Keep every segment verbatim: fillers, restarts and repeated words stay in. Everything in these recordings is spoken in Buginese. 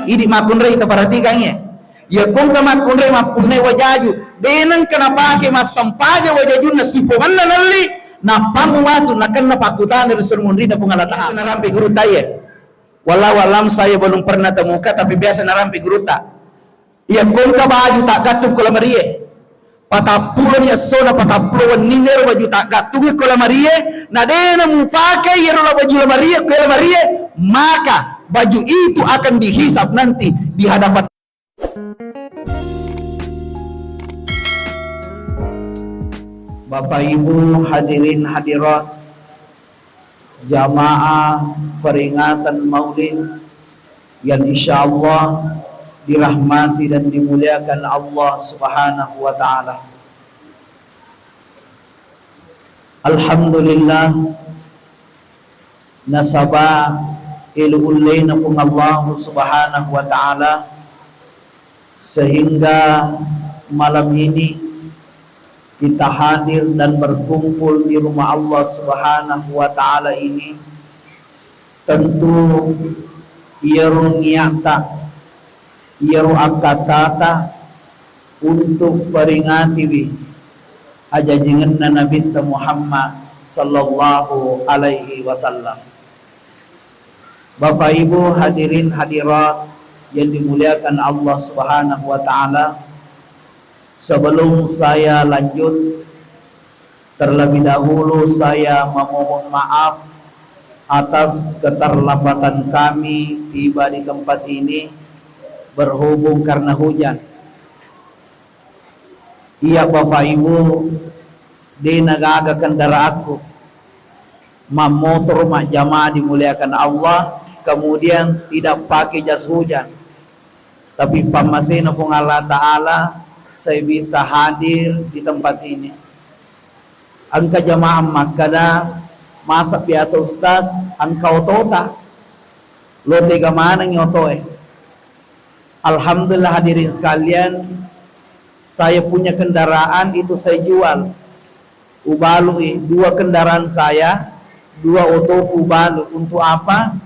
Idi makkunrai taperhatikan ye. Iya kongka makkunrai mappunnai wajaju, de nengka napake massempaja wajajunna sipongenna nelli, nappamu matu nakenna pakkutana ri suri munrinna Puang Allah Ta'ala. Narampe gurutta ye. Wallahu alam, saya belum pernah temukan, tapi biasa narampe gurutta. Iya kongka baju taggattung ko lamarie. Patappuloni essona, patappulo wenninna ero baju taggattungi ko lamarie, na de na mupake iyaro la baju lamarie, ko lamarie, maka baju itu akan dihisab nanti di hadapan. Bapak Ibu hadirin hadirat, jamaah peringatan Maulid yang insya Allah dirahmati dan dimuliakan Allah Subhanahu wa Ta'ala. Alhamdulillah, nasaba elu ullena Puang Allah Subhanahu wa Ta'ala, sehingga malam ini kita hadir dan berkumpul di rumah Allah Subhanahu wa Ta'ala ini, tentu iyaro niatta, iyaro akkattata untuk peringatiwi ajajingenna Nabitta Muhammad sallallahu alaihi wasallam. Bapak Ibu hadirin hadirat yang dimuliakan Allah Subhanahu wa Ta'ala, sebelum saya lanjut, terlebih dahulu saya memohon maaf atas keterlambatan kami tiba di tempat ini berhubung karena hujan. Iya Bapak Ibu, de nagaga kendaraanku. Mammotoro majjamaah dimuliakan Allah, kemudian tidak pakai jas hujan. Tapi pammasena Puang Allah Ta'ala, saya bisa hadir di tempat ini. Engka jamaah makkeda, "Masa biasa Ustaz, engka otota?" Lo tega maneng otoe. Alhamdulillah hadirin sekalian, saya punya kendaraan itu saya jual. Ubalui dua kendaraan saya, dua otoku ubalu. Untuk apa?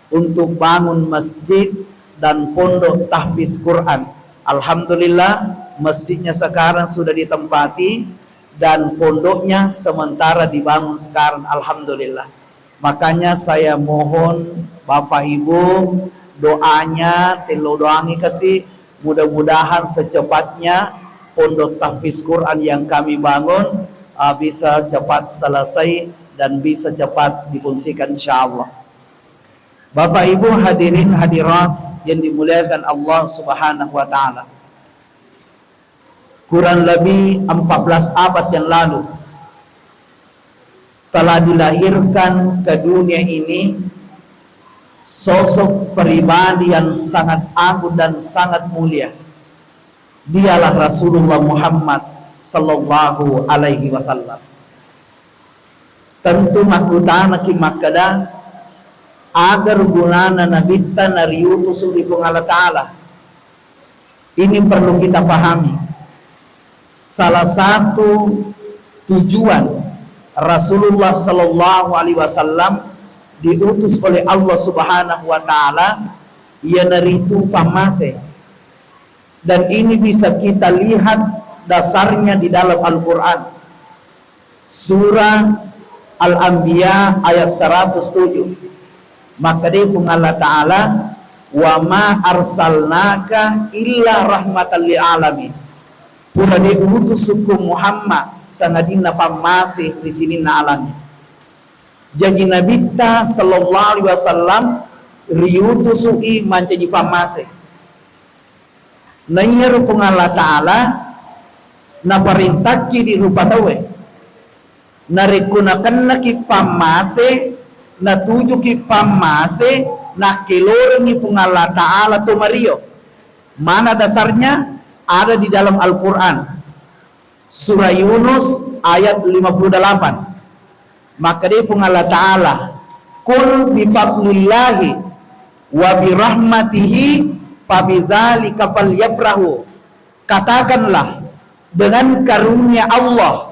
Untuk bangun masjid dan pondok tahfiz Quran. Alhamdulillah, masjidnya sekarang sudah ditempati dan pondoknya sementara dibangun sekarang. Alhamdulillah. Makanya saya mohon Bapak Ibu doanya, tello doangi kasi, mudah-mudahan secepatnya pondok tahfiz Quran yang kami bangun, uh, bisa cepat selesai dan bisa cepat difungsikan insyaallah. Bapak Ibu hadirin hadirat yang dimuliakan Allah Subhanahu wa Ta'ala. Kurang lebih empat belas abad yang lalu, telah dilahirkan ke dunia ini sosok pribadi yang sangat agung dan sangat mulia. Dialah Rasulullah Muhammad sallallahu alaihi wasallam. Tentu makkutanaki makkeda, aga gunana nabitta nariutusu ri Puang Allah Ta'ala? Ini perlu kita pahami. Salah satu tujuan Rasulullah sallallahu alaihi wasallam diutus oleh Allah Subhanahu wa Ta'ala, iyanaritu pammase. Dan ini bisa kita lihat dasarnya di dalam Al-Quran. Surah Al-Anbiya ayat seratus tujuh. Makkedai Puang Allah Ta'ala, "Wa ma arsalnaka illa rahmatan lil alamin." Pura de utusukku Muhammad sangadinna pammase ri sininna alami. Jaji Nabitta sallallahu alaihi wasallam riutusu'i mancaji pammase. Naiyaro Puang Allah Ta'ala naparentakki di rupa tauwe. Narekko nakennaki pammase, natujuki pammase, nakkelorengngi Puang Allah Ta'ala to mario. Mana dasarnya? Ada di dalam Al-Quran. Surah Yunus ayat lima puluh delapan. Makkedai Puang Allah Ta'ala, "Qul bi fadlillahi wa bi rahmatihi fa bidzalika falyafrahu." Katakanlah, dengan karunia Allah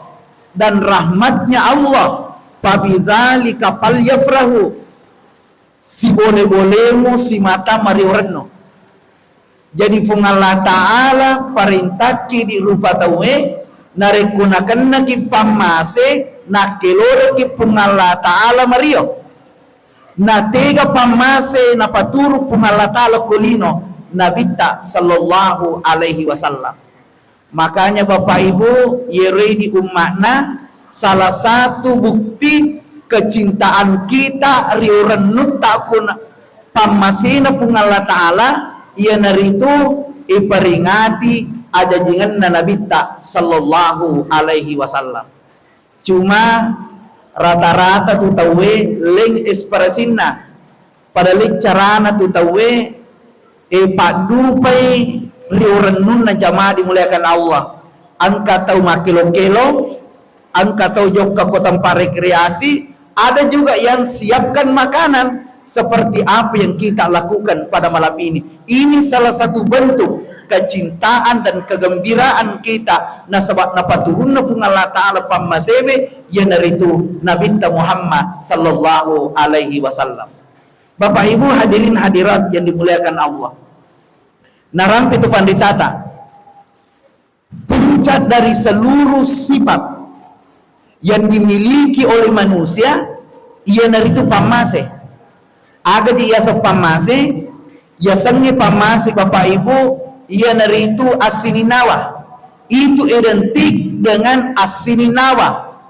dan rahmatnya Allah, fa bidzalika falyafrahu. Sibole-bolemu simata mario renno. Jadi Puang Allah Ta'ala parentaki di rupa tauwe, narekko nakennaki pammase, nakkeloreki Puang Allah Ta'ala mario. Natega pammase napaturu Puang Allah Ta'ala ko lino Nabitta sallallahu alaihi wasallam. Makanya Bapak Ibu, yeroi di umma'na salah satu bukti kecintaan kita ri orennutta ko na-, pammasena Puang Allah Ta'ala, iyanaritu iperingati ajajingenna Nabitta sallallahu alaihi wasallam. Cuma rata-rata tu tauwe leng ekspresinna, pada leng carana tu tauwe, e, paddupai ri orennunna jamaah dimuliakan Allah. Engka tau makkelo-kelo, engka tau jokka ko tempat rekreasi, ada juga yang siapkan makanan seperti apa yang kita lakukan pada malam ini. Ini salah satu bentuk kecintaan dan kegembiraan kita nasaba napaturunna Puang Allah Ta'ala pammasebe, iyanaritu Nabitta Muhammad sallallahu alaihi wasallam. Bapak Ibu hadirin hadirat yang dimuliakan Allah, narampe tu panritata, puncak dari seluruh sifat yang dimiliki oleh manusia, iyanaritu pammase. Aga di yaseng pammase? Yasengnge pammase, Bapak Ibu, iyanaritu assininawa. Itu identik dengan assininawa.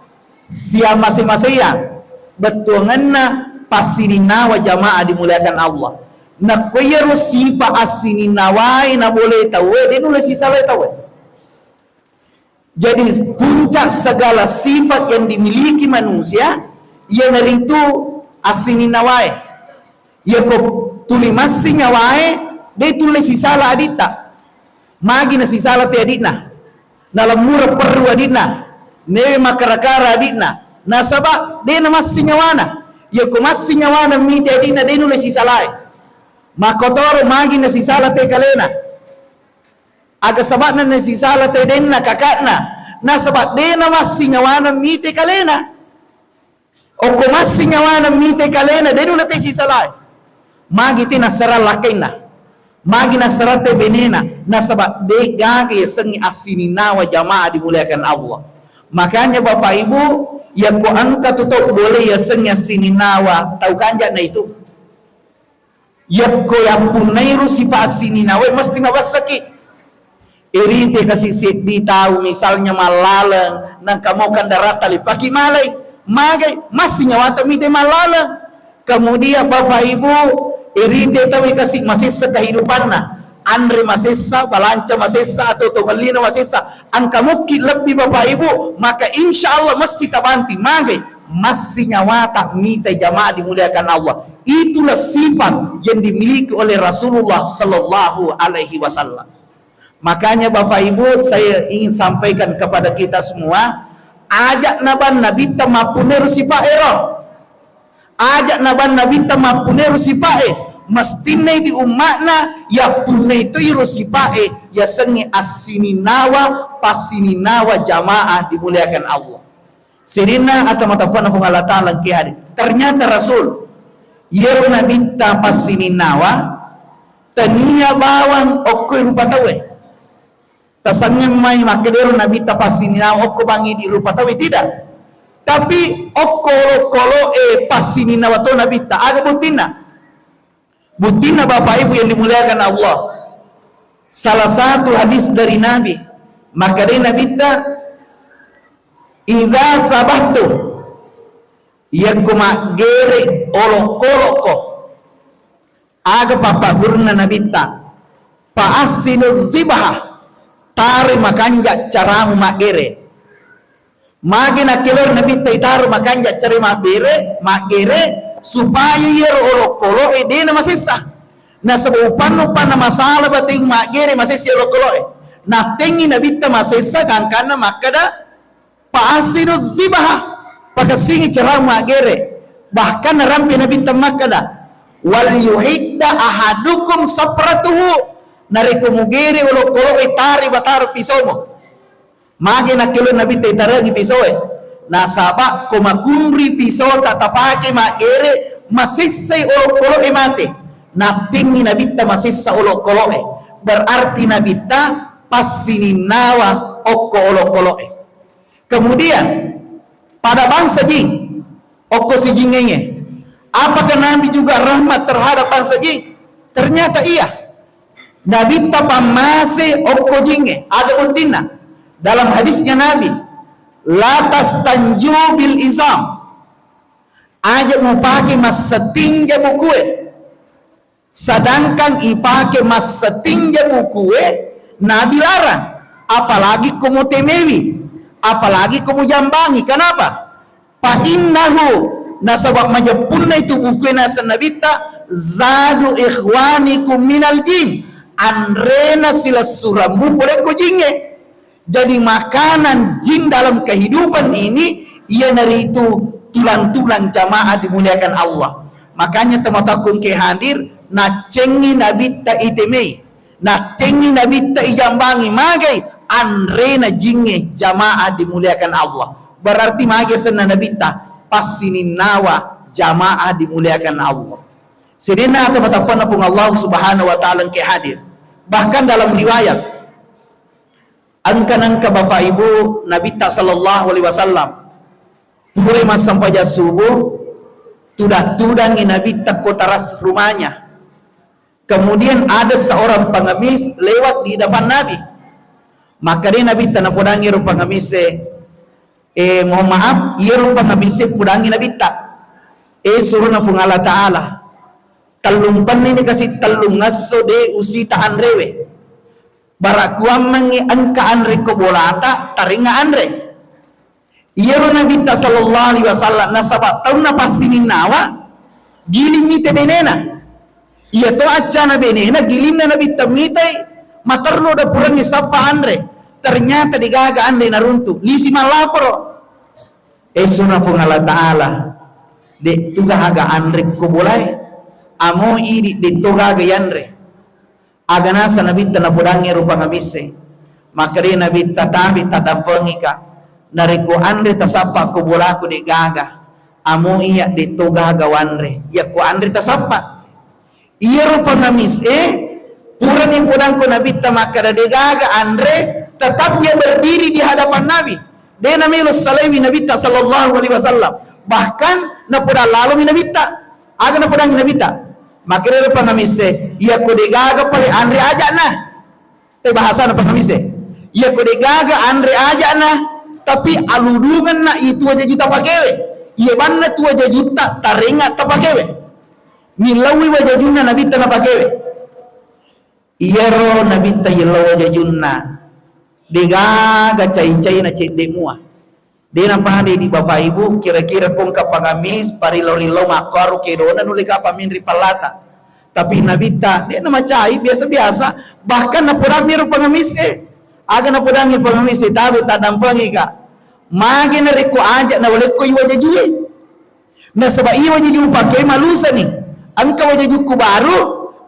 Siammase-masea, bettuangenna passininawa jamaah dimuliakan Allah. Nakko iyaro sipa assininawae nabolei tauwe, de nulle sisalai tauwe. Jadi, puncak segala sifat yang dimiliki manusia, iyanaritu assininawae. Yako tuli massi nyawae, de tulle sisala aditta. Magi nasisala te adikna. Nalemmura perru adikna. Newe makara-kara adikna. Nasaba de namassi nyawana. Yako massi nyawana mite adikna, de nulle sisalae. Makotoro magi nasisala te kalena. Aga saba'na nasisala te denna kaka'na, nasaba de namassi nyawana mite kalena. Okko massi nyawana mite kalena, de nulle te sisalae. Magi te nassarang lakkainna, magi nassarang te benena, nasaba de gaga yasengnge assininawa jamaah dimuliakan Allah. Makanya Bapak Ibu, yakko engka tu tau boleh yasengnge assininawa, tau kanja'na itu. Yakko yappunnairu sipa assininawae mesti mabessaki. Irite kasi seddi tau misalnya mallaleng, nangka mo kandaratta lipaki malai, magai, massi nyawata mite mallaleng. Kemudian Bapak Ibu, irite tau kasi masessa kehidupanna, anre masessa, balanca masessa, atau tongellina masessa, engka mukki lebbi Bapak Ibu, maka insya Allah mesti tabanti, magai, massi nyawata mite jamaah dimuliakan Allah. Itulah sifat yang dimiliki oleh Rasulullah sallallahu alaihi wasallam. Makanya Bapak Ibu, saya ingin sampaikan kepada kita semua, aja' nabanna Nabitta mappunnai ro sifat ero. Aja' nabanna Nabitta mappunnai ro sifat e. Mestinna di umma'na yappunnai to iro sifat e, yasengnge assininawa, passininawa jamaah dimuliakan Allah. Sininna atau matafuanna Puang Allah Ta'ala engke hadir. Ternyata Rasul, iyaro Nabitta passininnawa, tania bawang okko rupa tauwe. Tasangeng mai makkedero Nabitta passininnawa okko bangi di rupa tauwe, tidak. Tapi okko olokolo e passininnawa to Nabitta. Aga buktinna? Buktinna Bapak Ibu yang dimuliakan Allah. Salah satu hadis dari Nabi, makkeda Nabitta, "Idza sabahtu," yakko maggere olokkolokko, aga pappaggurunna Nabitta, "Fa ahsinu zibha," tare makanja caramu maggere. Magi nakkelor Nabitta itaro makanja cere mabbere, maggere, supaya iyaro olokolo'e dena masessa. Nasaba upanna, upanna masala bateng maggere masessa olokolo'e. Nattengngi Nabitta masessa gangkanna makkeda, "Fa ahsinu zibha," pakessingi caramu maggere. Bahkan narampe Nabitta makkeda, "Wal yuhidda ahadukum safratuhu," narekko mugere olokolo'e tari bataro pisomo. Magi nakkelo Nabitta itarengi pisoe? Nasaba ko makunri pisota tapake maggere, masessai olokolo'e mate. Nattengngi Nabitta masessa olokolo'e. Berarti Nabitta passininnawa okko olokolo'e. Kemudian, pada bangsa jin, okko sijingengnge. Apakah Nabi juga rahmat terhadap bangsa jin? Ternyata iya. Nabitta pammase okko jingnge. Ada buktinna. Dalam hadisnya Nabi, "La tastanju bil izam." Aja mupake massetinja bukue. Sedangkan ipake massetinja bukue, Nabi larang, apalagi ko mutemewi, apalagi ko mujambangi. Kenapa? Fa innahu, nasaba majeppunna itu bukue naseng Nabitta, zadu ikhwanikum minal jin, anrena silessurammu pole ko jingnge. Jadi, makanan jin dalam kehidupan ini, iyanaritu tulang-tulang jamaah dimuliakan Allah. Makanya, tomatoakku engke hadir, naccengi Nabitta itemei, naccengi Nabitta ijambangi, magai anrena jingnge jamaah dimuliakan Allah. Berarti magi asenna Nabitta, passininnawa jamaah dimuliakan Allah. Sininna tomatoappana Puang Allah Subhanahu wa Ta'ala engke hadir. Bahkan dalam riwayat, engka nengka Bapak Ibu Nabitta sallallahu alaihi wasallam, pura massempajang subuh, tudang-tudangi Nabitta ko teras rumahnya. Kemudian ada seorang pengemis lewat di depan Nabi. Maka dia Nabitta napodangi ro pengemis e, eh, mohon maaf, iya ro pengemis e podangi Nabitta. Eh, suruna Puang Allah Ta'ala. Tellung penni ni kasi tellung esso de usita anrewe. Bara kuammengngi engka anre ko bolata, taringa anre. Iyaro Nabitta sallallahu alaihi wasallam nasaba taunna passininnawa, giling mite benena. Iyato accana benena, gilinna Nabitta mitai, materru da purangngi sappa anre. Ternyata degaga anre naruntu. Lisi mallaporo. Esuna Puang Allah Ta'ala, de tu gaga anre ko bolae. Amo idi de to gaga yanre. Aga nasa Nabitta napodangngi rupa ngamisse. Makkeda Nabitta, tabe taddampengika. Narekko anre tasappa ko bolaku de gaga. Amo iya de to gaga wanre. Yakko anre tasappa. Iyaro pengemis e, purani podangko Nabitta makkeda de gaga anre, tetap dia berdiri di hadapan Nabi. De namelo salaiwi Nabitta sallallahu alaihi wasallam. Bahkan napoda lalomi Nabitta. Aga napodangi Nabitta? Makkeda pengemis e, iyako de gaga pale anre ajana. Te bahasana pengemis e. Iyako de gaga anre ajana, tapi aludungenna itu aja juta pakewe. Iya banna tu aja juta tarenga tapakewe. Millauwi wajajunna Nabitta napakewe. Iyaro Nabitta yellau wajajunna, degaga cai-caina cedde mua. De napada di Bapak Ibu, kira-kira kongka pengemis, parillau-rillau makkuaro kedona nulle kapang minri pallata. Tapi Nabitta, de namacai, biasa-biasa. Bahkan napodammi ro pengemis e. Aga napodangi pengemis e, tabe taddampengika. Mage narekko aja nawalekkoi wajajue. Nasaba iya wajaju upake malusani. Engka wajajukku baru,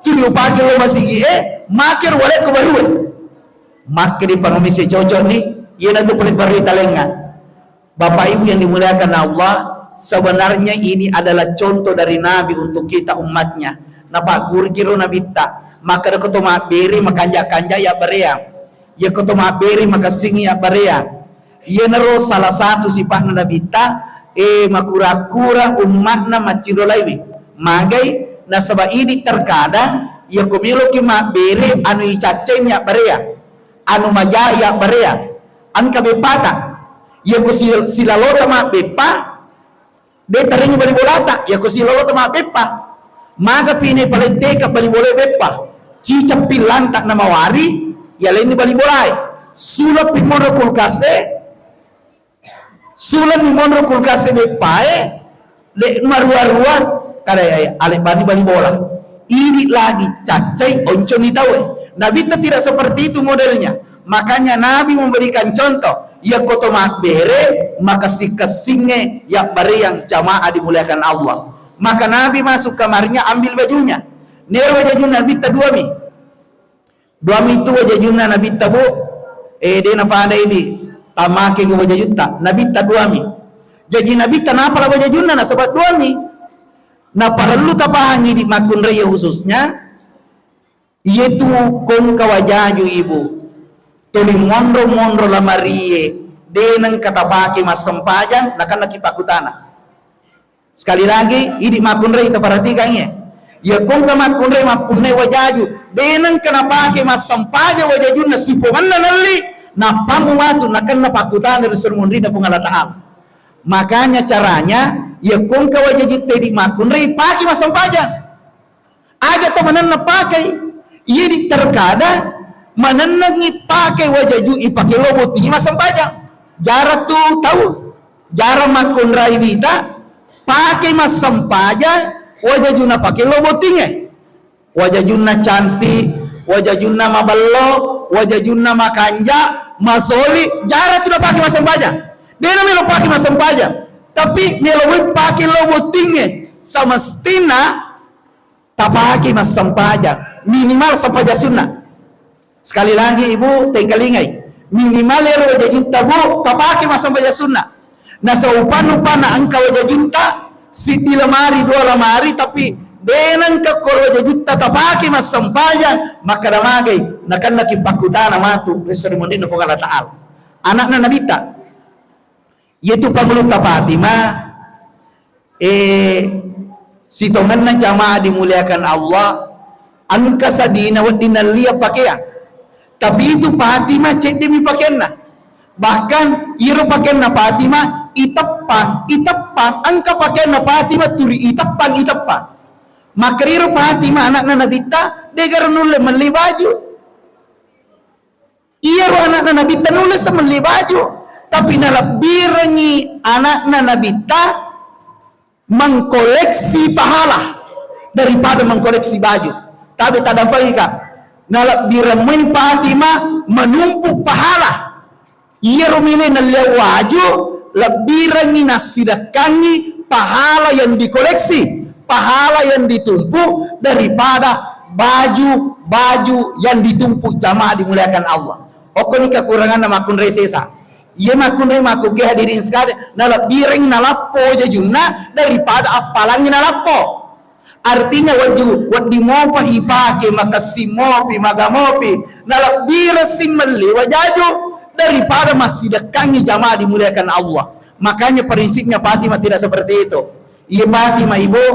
tuli upake lo masigi e, make ro walekko barue. Makkedi pengemis e, cocok ni, iyanatu pale barui talengnga. Bapak Ibu yang dimuliakan Allah, sebenarnya ini adalah contoh dari Nabi untuk kita umatnya. Napagguruki ro Nabitta, makkeda ko to mabbere makanja-kanja ya bareang. Yakko to mabbere makessing ya bareang. Iyanaro salah satu sipa'na Nabitta, e, makura-kura umma'na maccinro laiwi. Magai, nasaba idi terkadang, yakko meloki mabbere, anu icaccai mi abbarea, anu majai abbarea, engka beppata. Yakko si-, silalota mabbeppa, De tarengngi bali bolata, yakko silolota mabbeppa. Magapi ne paletteka bali bolae beppa. Cicappi lanta namawari, yalenni bali bolae. Sulappi monro kulkas e, sulanni monro kulkas e beppae, le marua-rua, kada ya, ale bani bali bola. Idi lagi caccai onconi tauwe. Nabitta tidak seperti itu modelnya. Makanya Nabi memberikan contoh, yakko to mabbere, makessing-kessingnge yabbareang jamaah dimuliakan Allah. Maka Nabi masuk kamarnya, ambil bajunya. Nero wajajunna Nabitta duami. Duami itu wajajunna Nabitta, Bu. Eh, de napada idi. Tamake ke wajajutta. Nabitta duami. Jadi Nabitta napala wajajunna nasaba duami. Naparellu tapahangi di makkunrai khususnya. Iyetu kongka wajaju, Ibu, tuli monro-monro lamarie, de nengka tapake massempajang, nakennaki pakkutana. Sekali lagi, idi makkunrai taperhatikan ye. Iya kongka makkunrai mappunnai wajaju, de nengka napake massempajang wajajunna sipongenna nelli, nappamu matu nakenna pakkutana ri suri munrinna Puang Allah Ta'ala. Makanya caranya, iya kongka wajaju tedi makkunrai pake massempajang. Aja to manenna pakai. Iyedi terkadang manennangngi pakai wajaju ipake lo bottingnge massempajang. Jarang tu tau, jarang makkunrai wita pakai massempajang wajajunna pake lo bottingnge. Wajajunna cantik, wajajunna mabello, wajajunna makanja, masoli, jarang tu napake massempajang. Dena melo pake massempajang, tapi melo moi pake lo bottingnge. Semestina tapake massempajang, minimal sempajang sunna. Sekali lagi, Ibu, tengkalingai, minimal ero wajajutta, Bu, tapake massempajang sunna. Nasaba upanna-upanna engka wajajutta siddi lemari, dua lemari, tapi de nengka koro wajajutta tapake massempajang, makkada magai, nakennaki pakkutana matu ri suri munrinna Puang Allah Ta'ala. Anakna Nabitta, Iyatu Pangulutta Fatimah, eh, sitongenna jamaah dimuliakan Allah, engka sadina wedding nallia pakeang. Tapi itu Fatimah cedde'mi pakeanna. Bahkan iyaro pakeanna Fatimah iteppang, iteppang, engka pakeanna Fatimah tuli iteppang, iteppang. Makkeda iyaro Fatimah anakna Nabitta, degaro nulle melli baju. Iyaro anakna Nabitta nulle semelli baju, tapi nalebbirengngi anakna Nabitta mengkoleksi pahala daripada mengkoleksi baju. Tabe tadampengika, nalebbireng moi Fatimah menumpuk pahala. Iyaro mile nalliang waju, lebbirengngi nassidekkangngi pahala yang dikoleksi, pahala yang ditumpuk daripada baju-baju yang ditumpuk, jamaah dimuliakan Allah. Okkoni kekuranganna makkunrai sesa. Iya makkunrai makkuke hadirin sekalian, nalebbireng nalappo wajajunna daripada appalangngi nalappo. Artinya waju, wedding mopa ipake, makessing mopi, maga mopi, nalebbireng simmelli wajaju daripada massidekkangngi, jamaah dimuliakan Allah. Makanya prinsipnya Fatimah tidak seperti itu. Iya Fatimah, Ibu,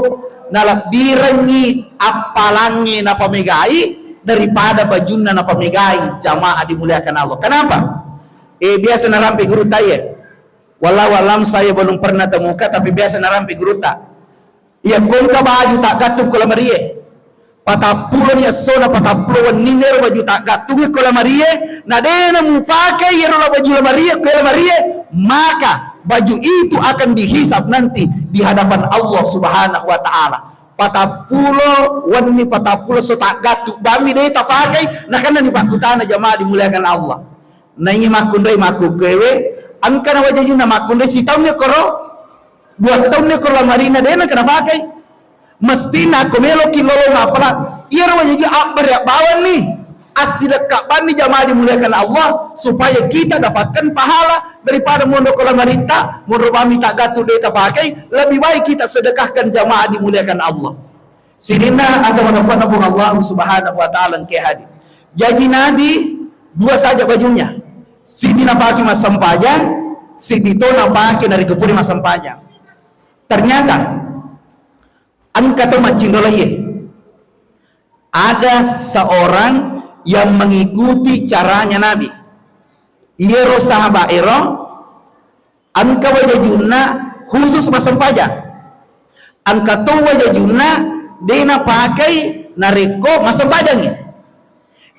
nalebbirengngi appalangnge napamegai daripada bajunna napamegai, jamaah dimuliakan Allah. Kenapa? Eh, biasa narampe gurutta iye. Wallahu alam, saya belum pernah temuka, tapi biasa narampe gurutta. Iya kongka baju taggattung ko lamarie. Patappuloni essona, patappulo wenninna ero baju taggattungnge ko lamarie, na dena mupakai iyaro la baju lamarie ko lamarie, maka baju itu akan dihisab nanti di hadapan Allah Subhanahu wa Ta'ala. Patappulo wenni, patappulo esso taggattung bammi de tapakai, nakennani pakkutana, jamaah dimuliakan Allah. Naiya makkunrai makkukkuewe, engkana wajajunna makkunrai sitaunni koro, dua taunni koro lamarina, dena kena pakai. Mestina ko meloki lolo mapala, iyaro wajaju abbere abbawanni, assidekka banni, jamaah dimuliakan Allah, supaya kita dapatkan pahala daripada monro ko lamaritta, monro bami taggattung de tapakai, lebih baik kita sedekahkan, jamaah dimuliakan Allah. Sininna aga madappanna Puang Allah Subhanahu wa Ta'ala engke hadir. Jaji Nabi dua saja bajunya. Siddi napake massempajang, siddi to napake narekko pura massempajang. Ternyata engka to maccinro laiye. Ada seorang yang mengikuti caranya Nabi. Iyaro sahabat ero engka wajajunna khusus massempajang. Engka to wajajunna de napakai narekko massempajangngi.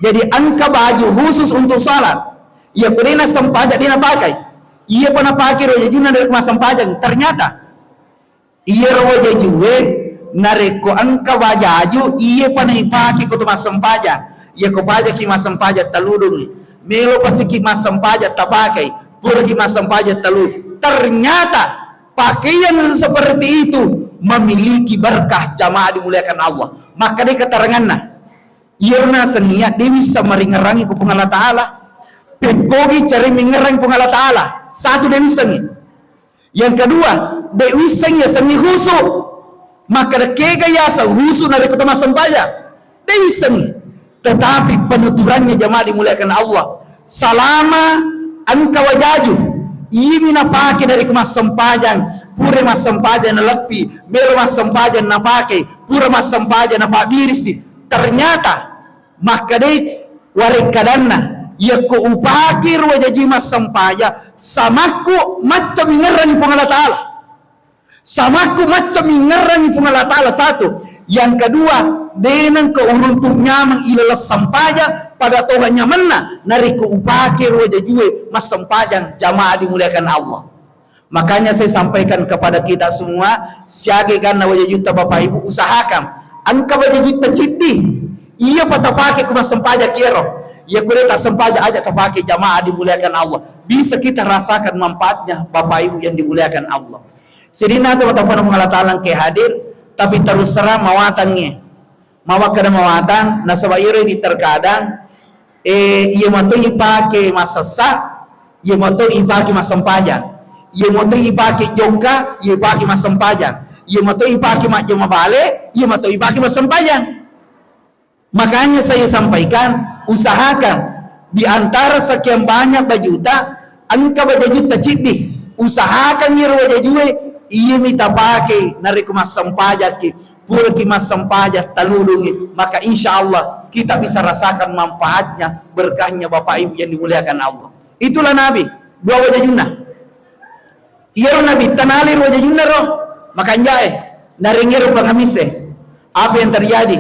Jadi engka baju khusus untuk salat. Iya ko de nassempajang de napakai. Iya pa napakai ro wajajunna narekko massempajang. Ternyata iyaro wajajue narekko engka wajaju iye pa naipake ko to massempajang. Iya ko pajaki massempajang taludungi. Melo pasiki massempajang tapakai. Puraki massempajang talu. Ternyata pakaian seperti itu memiliki berkah, jamaah dimuliakan Allah. Maka de keteranganna. Iyaro nasengngi iya de wisseng maringerrangi ko Puang Allah Ta'ala. Pekkogi cari mingerrangi Puang Allah Ta'ala. Satu de wissengngi. Yang kedua, de wisseng yasengnge khusu. Makkeda kega yaseng khusu narekko to massempajang? De wissengngi. Tetapi penuturannya, jamaah dimuliakan Allah, salama engka wajaju, iyami napake narekko massempajang, pura massempajang naleppi, melo massempajang napake, pura massempajang napabbirisi. Ternyata makkedai warekkadanna, yakko upake ro wajaju massempajang, samakku macca mingerrangi Puang Allah Ta'ala. Samakku macca mingerrangi Puang Allah Ta'ala, satu. Yang kedua, denengko uruntu nyameng ilaleng sempajang, pada toha nyamenna narekko upake ro wajajue massempajang, jamaah dimuliakan Allah. Makanya saya sampaikan kepada kita semua, siaga ganna wajajutta Bapak Ibu, usahakan engka wajajutta ciddi, iya pa tapake ku massempajang kiro. Iya kure tassempajang aja tapake, jamaah dimuliakan Allah. Bisa kita rasakan manfaatnya, Bapak Ibu yang dimuliakan Allah. Sininna tu matappana Puang Allah Ta'ala engke hadir, tapi terus terang mawatangngi. Mawakkeda mawatang, nasaba iyaro di terkadang, eh, iya mato ipake massessa, iya mato ipake massempajang. Iya mato ipake jokka, iya ipake massempajang. Iya mato ipake majjama bale, iya mato ipake massempajang. Makanya saya sampaikan, usahakan di antara sekian banyak bajuta, engka wajajutta ciddi. Usahakan iro wajajue, iyami tapake narekko massempajakki. Puraki massempajang, talulungi, maka insya Allah kita bisa rasakan manfaatnya, berkahnya, Bapak Ibu yang dimuliakan Allah. Itulah Nabi, dua wajajunna. Iyaro Nabitta nalai ro wajajunna ro, makanjae, narengero pengemis e. Apa yang terjadi?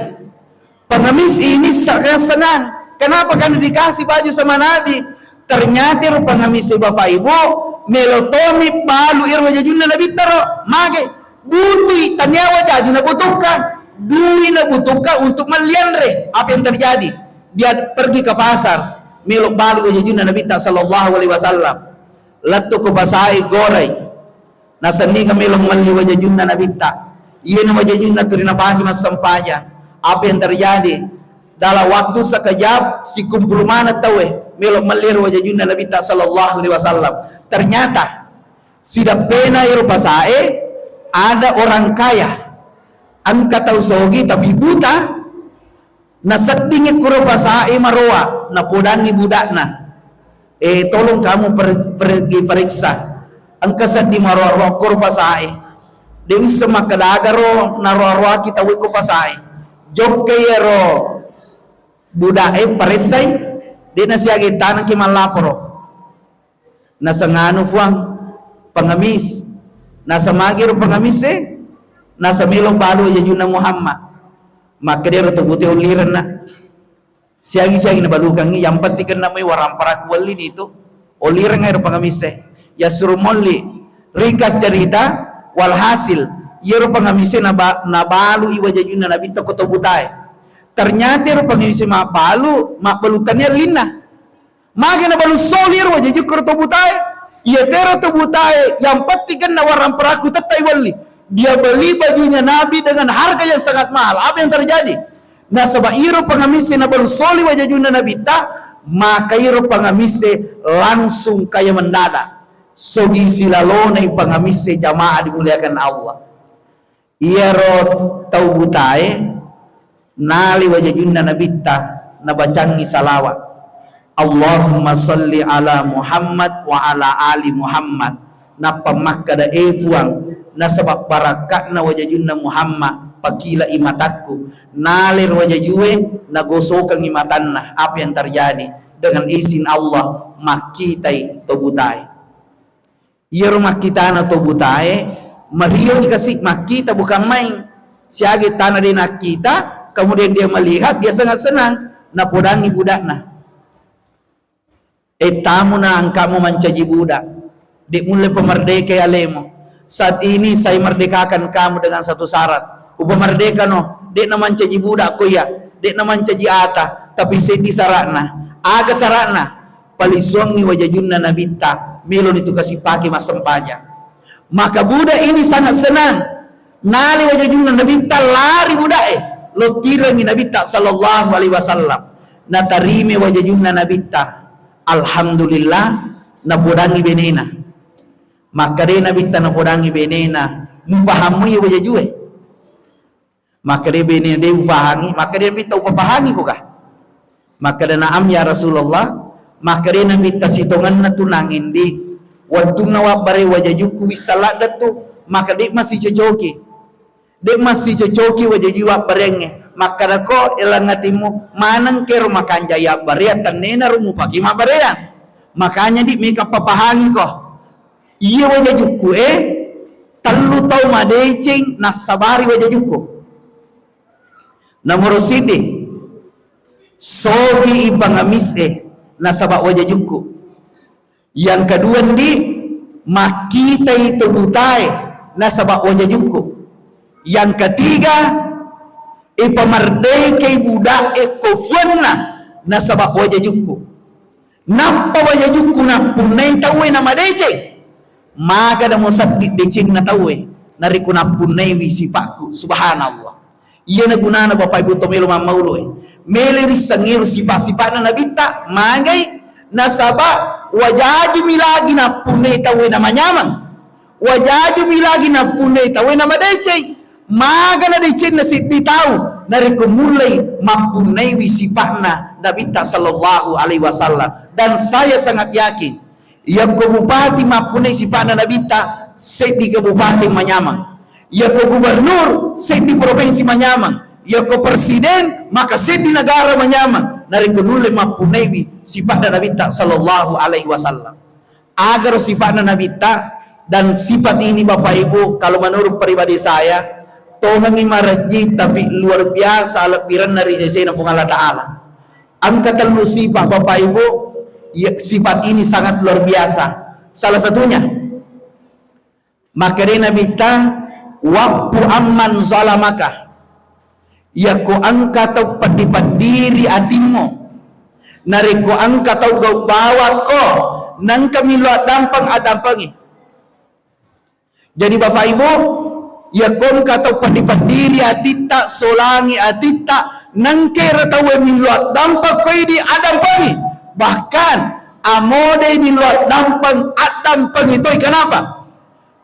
Pengemis ini sangat senang. Kenapa? Karena dikasih baju sama Nabi. Ternyata ro pengemis e, Bapak Ibu, melo tomi balu iyaro wajajunna Nabitta ro. Mage, butui, tania wajaju nabutuhkan. Dui nabutuhkan untuk melli anre. Apa yang terjadi? Dia pergi ke pasar, melo balu wajajunna Nabitta sallallahu alaihi wasallam. Lettu ko pasae gorai. Nasenningeng melo melli wajajunna Nabitta. Iyena wajajunna tu rinapake massempajang. Apa yang terjadi? Dalam waktu sekejap, sikumpul maneng tauwe melo melli ro wajajunna Nabitta sallallahu alaihi wasallam. Ternyata, sideppena iro pasae, ada orang kaya. Engka tau sogi tapi buta. Naseddingngi kuro pasae maroa, napodangngi budakna, "Eh, tolong kamu per-, pergi periksa. Engka seddi maroa-roa kuro pasae. De' uisseng makkeda aga ro naroa-roaki tauwe ko pasae. Jokka iyaro budak'e, paressai, de' nasiaga tanengki mallaporo." Naseng, "Anu, Fuang, pengemis." Naseng, "Magi ro pengemis e?" Naseng, "Melo balu wajajunna Muhammad." Makkedaro to butae, "Ollirenna." Siagi-siagi nabalukangngi, yang penting kenna moi waramparaku wellini tu. Ollirengnga ero pengemis e. Yassuro molli. Ringkas cerita, walhasil, iyaro pengemis e naba-, nabalu i wajajunna Nabitta ko to butae. Ternyata ero pengemis e mabbalu, mabbalu tania ellinna. Magi nabalu soli ro wajaju kuro to butae? Iya tero to butae, yang penting kenna waramparaku tettai welli. Dia beli bajunya Nabi dengan harga yang sangat mahal. Apa yang terjadi? Nasaba iro pengemis e nabalu soli wajajunna Nabitta, maka iro pengemis e langsung kaya mendadak. Sogi silalonai pengemis e, jamaah dimuliakan Allah. Iyaro tau butae nalai wajajunna Nabitta, nabacangngi salawat, "Allahumma salli ala Muhammad wa ala ali Muhammad." Nappa makkeda, "E Fuang, nasaba barakka'na wajajunna Muhammad, pakilai matakku." Nalai ro wajajue, nagosokengngi matanna. Apa yang terjadi? Dengan izin Allah, makkitai to butae. Iyaro makkitana to butae, marioni kasi makkita, bukan main. Siaga tana de nakkita, kemudian dia melihat, dia sangat senang. Napodangngi budakna, "E, tamuna engkamu mancaji budak. De mulle pamerdekai alemu. Saat ini saya merdekakan kamu dengan satu syarat. Upamerdekano, de namancaji budak ko iya, de namancaji ata, tapi seddi syaratna." Aga syaratna? Palisuangngi wajajunna Nabitta, meloni tu kasi pake massempajang. Maka budak ini sangat senang. Nalai wajajunna Nabitta, lari budak'e, lottirengngi Nabitta sallallahu alaihi wasallam. Natarime wajajunna Nabitta, alhamdulillah, napodangngi benena. Makkeda Nabitta napodangngi benena, "Mupahammui wajajue?" Makkeda bene, "De ufahangi." Makkeda Nabitta, "Upapahangi koga?" Makkeda, "Na'am ya Rasulullah." Makkeda Nabitta, "Sitongenna tu nangendi, wettunna wabbare wajajukku wisseng ladde tu, maka de' masicocoki. De' masicocoki wajaju wabbareangnge." Makkeda, "Ko eleng atimmu, maneng kero makanja yabbareang, tennena ro mupake mabbareang. Makanya di meka papahangiko. Iya wajajukku e, tellu tau madeceng nassabari wajajukku. Nomoro siddi, sogi ipangamis e nasaba wajajukku. Yang kedua ndi, makkitai to butae nasaba wajajukku. Yang ketiga, ipamardekai buda'e ko fuanna nasaba wajajukku. Nappa wajajukku nappunnai tauwe namadeceng. Maga namo seddi decenna tauwe narekko nappunnaiwi sipakku. Subhanallah. Iyana gunana Bapak Ibu to melo mammaulue. Mele rissengngero sipa-sipa'na Nabitta, magai nasaba wajajumi lagi nappunnai tauwe namanyameng. Wajajumi lagi nappunnai tauwe namadeceng. Magana decenna seddi tau narekko mulai mappunnaiwi sipa'na Nabitta sallallahu alaihi wasallam. Dan saya sangat yakin, yakko bupati mappunnai sipa'na Nabitta, seddi kabupaten manyameng. Yakko gubernur, seddi provinsi manyameng. Yakko presiden, maka seddi negara manyameng narekko nulle mappunnaiwi sipa'na Nabitta sallallahu alaihi wasallam. Agaro sipa'na Nabitta, dan sifat ini Bapak Ibu, kalau menurut pribadi saya, tongengi marejji, tapi luar biasa lebbirenna ri sesena Puang Allah Ta'ala. Engka tellu sifat Bapak Ibu, ya, sifat ini sangat luar biasa. Salah satunya, makkeda Nabitta, "Wa'fu amman zalamaka." Yakko engka tau peddi-peddiri atimmu, narekko engka tau gau bawakko, nengka millau addampeng, addampengi. Jadi Bapak Ibu, yakko engka tau peddi-peddiri atitta, solangi atitta, nengkero tauwe millau addampeng ko idi, addampengi. Bahkan amodei millau addampeng, addampengi toi. Kenapa?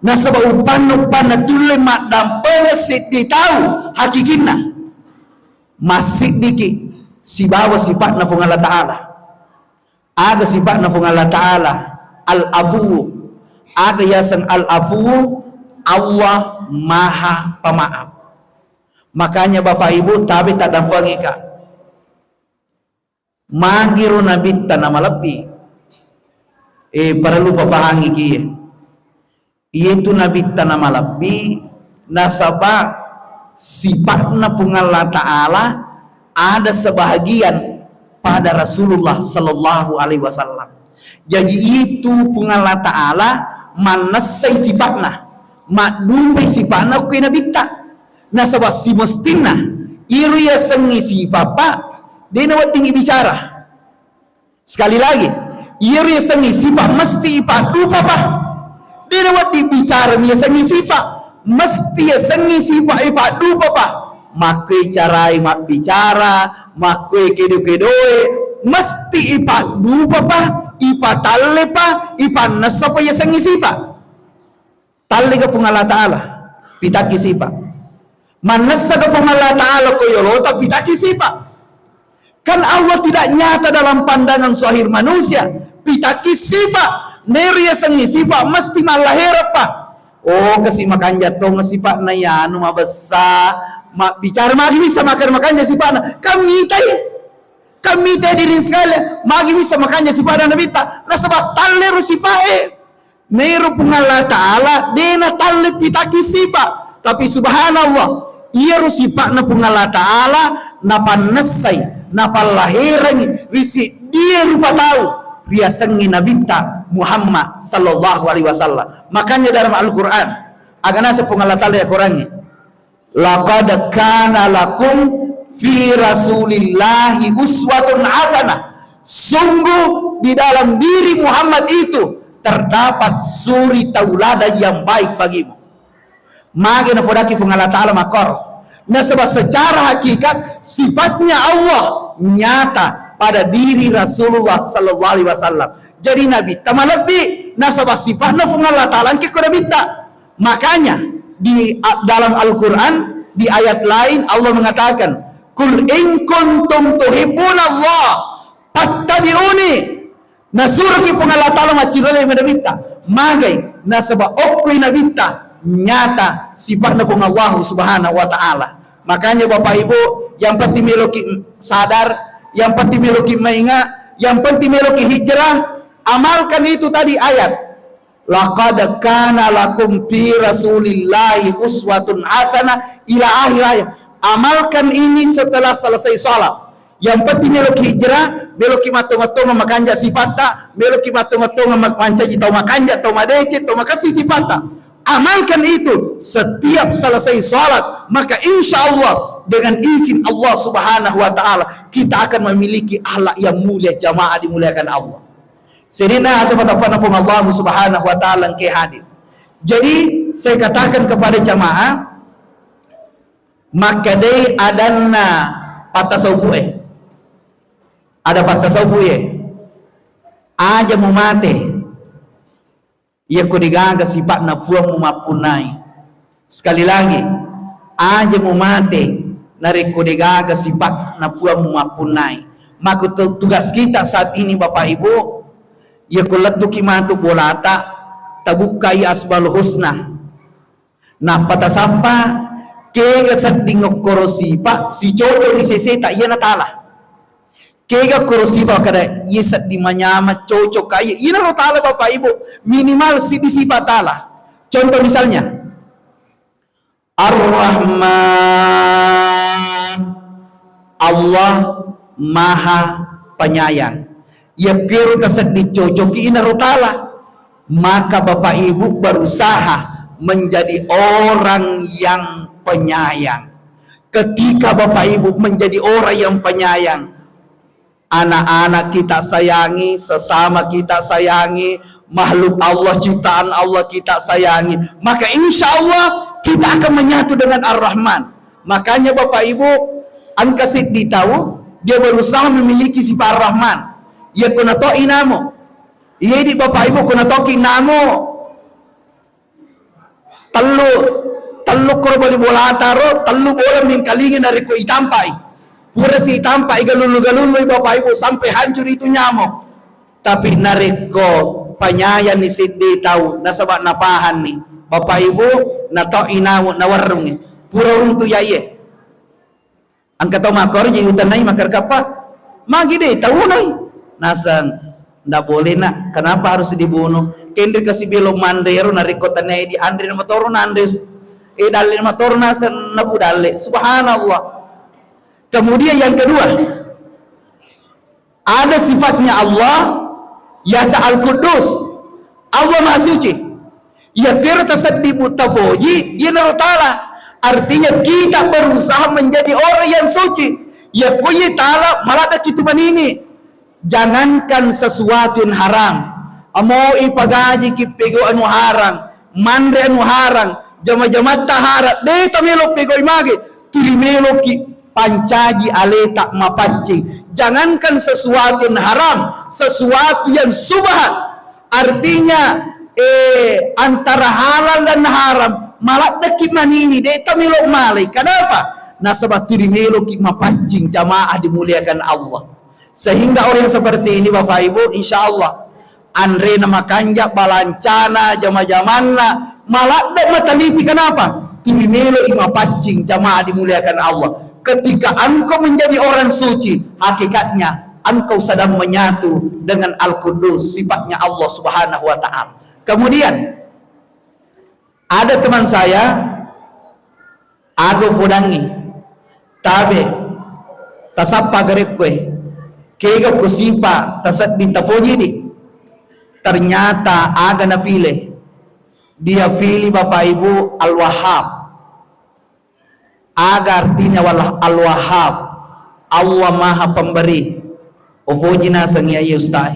Nasaba upanna-upanna tulle maddampengeng seddi tau hakikinna. Massiddiki sibawa sipa'na Puang Allah Ta'ala. Aga sipa'na Puang Allah Ta'ala? Al-Afuwu. Aga yaseng Al-Afuwu? Allah Maha Pemaaf. Makanya Bapak Ibu, tabe taddampengika. Magiro Nabitta namalebbi? Eh, parellu papahangi kiye. Iyatu Nabitta namalebbi, nasaba sipa'na Puang Allah Ta'ala ada sebahagian pada Rasulullah sallallahu alaihi wasallam. Jadi itu Puang Allah Ta'ala mannessai sipa'na, maddupai sipa'na okko Nabitta. Nasaba simestinna iro yasengnge sipa, Pak, de naweddingngi bicara. Sekali lagi, iyaro yasengnge sifa mesti ipaddupa, Pak. De nawedding bicara mi yasengnge sifa, mesti yasengnge sifa ipaddupa, Pak. Makkoi carai mabbicara, makkoi kedo-kedoe, mesti ipaddupa, Pak, ipatalle, Pak, ipannessa, Pak, yasengnge sifa. Tallega Puang Allah Ta'ala, pitakki sifa. Mannessa ga Puang Allah Ta'ala ko yolota, pitakki sifa. Kan Allah tidak nyata dalam pandangan zahir manusia, pitakki sifa. Nero yasengnge sifa mesti mallahereppa. Oh, kasi makanja tong sifa'na yanu mabessa, mabbicara magi bisa makan makanja sifa'na. Kan mitai. Kan mitai diri sekali, magi bisa makanja sifa'na Nabitta. Nasaba tallero sifae. Nairo Puang Allah Ta'ala de natalle pitakki sifa, tapi subhanallah, iyaro sifa'na Puang Allah Ta'ala napannessai, napallaherangi ri seddie rupa tau riasengnge Nabitta Muhammad sallallahu alaihi wasallam. Makanya dalam Al-Quran, aga naseng Puang Allah Ta'ala ya Qurangnge, "Laqad kana lakum fi Rasulillahi uswatun hasanah." Sungguh di dalam diri Muhammad itu terdapat suri tauladan yang baik bagimu. Magi nafodaki Puang Allah Ta'ala makkoro. Nasaba secara hakikat sifatnya Allah nyata pada diri Rasulullah sallallahu alaihi wasallam. Jadi Nabitta malebbi nasaba sifatna Puang Allah Ta'ala engka ko Nabitta. Makanya di a-, dalam Al-Quran, di ayat lain Allah mengatakan, "Qul in kuntum tuhibbunallah, fattabi'uni." Nasuroki Puang Allah Ta'ala maccirollai nabitta. Magai? Nasaba okkoi nabitta nyata sipa'na Puang Allah Subhanahu wa Ta'ala. Makanya Bapak Ibu, yang penting meloki sadar, yang penting meloki mainga, yang penting meloki hijrah, amalkan itu tadi ayat. "Laqad kana lakum fi Rasulillahi uswatun hasanah," ila akhir ayat. Amalkan ini setelah selesai sholat. Yang penting meloki hijrah, meloki mattonga-tonga makanja sipatta, meloki mattonga-tonga ma-, mancaji tau makanja, tau madeceng, tau makessing sipatta. Amalkan itu setiap selesai sholat, maka insya Allah dengan izin Allah Subhanahu wa Ta'ala kita akan memiliki akhlak yang mulia, jamaah dimuliakan Allah. Sedina atau patapana Puang Allah Subhanahu wa Ta'ala engke hadir. Jadi, saya katakan kepada jamaah, makkedai adanna pattasaupu'e. Ada pattasaupu'e. Aja mumate. Iyako degaga sipa'na Puang mumappunnai. Sekali lagi, aja mumate narekko degaga sipa'na Puang mumappunnai. Maka tu-, tugas kita saat ini, Bapak Ibu, iyako lettuki matu bolata, tabukkai Asmaul Husna. Nappa tasappa, kega sedding okkoro sipa sicoco ri seseta, iyana tala. Kega okkoro sipa kada, iya sedding manyameng, cocok ka iya, iyanaro tala, Bapak Ibu, minimal siddi sipa tala. Contoh misalnya, Ar-Rahman, Allah Maha Penyayang. Iyakiru tasedding cocoki inaro tala, maka Bapak Ibu berusaha menjadi orang yang penyayang. Ketika Bapak Ibu menjadi orang yang penyayang, anak-anak kita sayangi, sesama kita sayangi, makhluk Allah, ciptaan Allah kita sayangi, maka insya Allah kita akan menyatu dengan Ar-Rahman. Makanya Bapak Ibu, engka seddi tau, dia berusaha memiliki sifat Ar-Rahman. Iya kuna to inamo. Iya di Bapak Ibu, kuna toki namo. Tellu, tellu koro bali bolata ro, tellu bola mingkalingi narekko itampai. Pura si itampai galullu-galullui Bapak Ibu sampai hancur itu nyamuk. Tapi narekko panyayanni seddi tau, nasaba napahanni, Bapak Ibu, nato inamo nawarrungi. Pura runtu yaiye. Engka tau makkoro je utannai makkarkappa, magi de taunai? Naseng, ndak boleh nak, kenapa harus dibunuh? Kenri kasi belo manre ro narekko tanai di anre na matoro nanre, eh, dalle na matoro naseng napu dalle. Subhanallah. Kemudian yang kedua, ada sifatnya Allah, yasa Al-Quddus. Allah Maha Suci. Iya kira taseddi bu tapoji, iyanaro tala. Artinya kita berusaha menjadi orang yang suci. Iya ko iya tala, maladda kitu manini. Jangankan sesuatu yang haram. Amo ipagaji ki pego anu haram, manre anu haram, jama-jamatta haram, de tamelo pegoi mage, tuli meloki pancaji aleta mapaccing. Jangankan sesuatu yang haram, sesuatu yang subhat, artinya, eh, antara halal dan haram, maladdeki manini, de tamelo malai. Kenapa? Nasaba tuli meloki mapaccing, jamaah dimuliakan Allah. Sehingga orang yang seperti ini, Bapak Ibu, insya Allah, anrena makanja, balancana, jama-jamanna, maladde mataliti. Kenapa? Tuli melo i mapaccing, jamaah dimuliakan Allah. Ketika engkau menjadi orang suci, hakikatnya engkau sedang menyatu dengan Al-Quddus, sifatnya Allah Subhanahu wa Ta'ala. Kemudian, ada teman saya, aga upodangngi, tabe, tasappa garekkoe, kega ko sipa tasedding tapojidi. Ternyata aga nafile, dia fili Bapak Ibu Al-Wahhab. Aga artinya wal-, Al-Wahhab? Allah Maha Pemberi. Ufoji naseng iya, iya Ustaz.